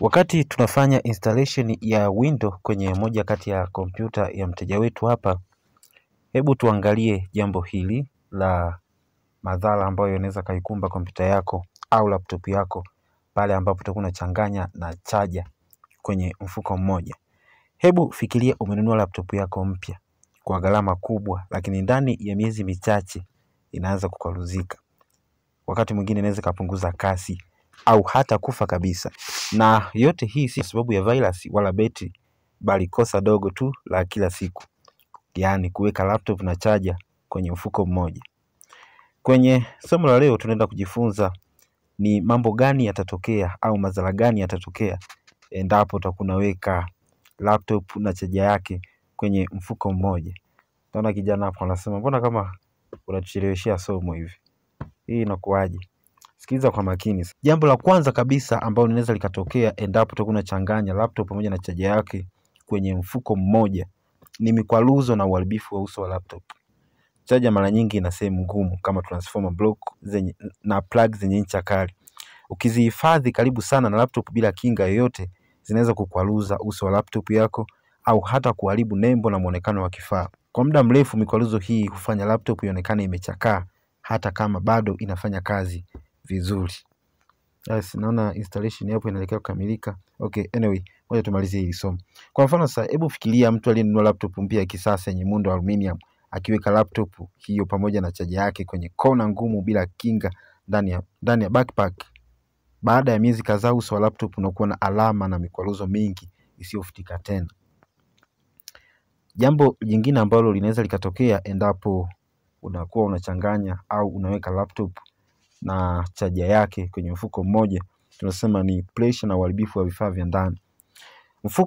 Wakati tunafanya installation ya Windows kwenye moja kati ya kompyuta ya mteja wetu hapa, hebu tuangalie jambo hili la madhara ambayo yanaweza kaikumba kompyuta yako au laptop yako pale ambapo utakuwa unachanganya na chaja kwenye mfuko mmoja. Hebu fikiria umenunua laptop yako mpya kwa gharama kubwa, lakini ndani ya miezi michache inaanza kukwaruzika. Wakati mwingine inaweza kapunguza kasi au hata kufa kabisa. Na yote hii si sababu ya virus wala betri, bali kosa dogo tu la kila siku, yaani kuweka laptop na chaja kwenye mfuko mmoja. Kwenye somo la leo tunaenda kujifunza ni mambo gani yatatokea au madhara gani yatatokea endapo utakuwa unaweka laptop na chaja yake kwenye mfuko mmoja. Naona kijana hapo anasema mbona kama unatucheleweshea somo hivi, hii inakuwaje? Sikiliza kwa makini. Jambo la kwanza kabisa ambalo linaweza likatokea endapo utakuwa unachanganya laptop pamoja na chaja yake kwenye mfuko mmoja ni mikwaruzo na uharibifu wa uso wa laptop. Chaja mara nyingi ina sehemu ngumu kama transformer block zenye, na plug zenye ncha kali. Ukizihifadhi karibu sana na laptop bila kinga yoyote, zinaweza kukwaruza uso wa laptop yako au hata kuharibu nembo na muonekano wa kifaa. Kwa muda mrefu, mikwaruzo hii hufanya laptop ionekane imechakaa hata kama bado inafanya kazi vizuri. Yes, naona installation hapo inaelekea kukamilika. Okay, anyway, ngoja tumalizie hili somo. Kwa mfano sasa, hebu fikiria mtu aliyenunua laptop mpya ya kisasa yenye muundo wa aluminium akiweka laptop hiyo pamoja na chaja yake kwenye kona ngumu bila kinga ndani ya backpack. Baada ya miezi kadhaa, uso wa laptop unakuwa na alama na mikwaruzo mingi isiyofutika tena. Jambo jingine ambalo linaweza likatokea endapo unakuwa unachanganya au unaweka laptop na chaja yake kwenye mfuko mmoja, tunasema ni pressure na uharibifu wa vifaa vya ndani.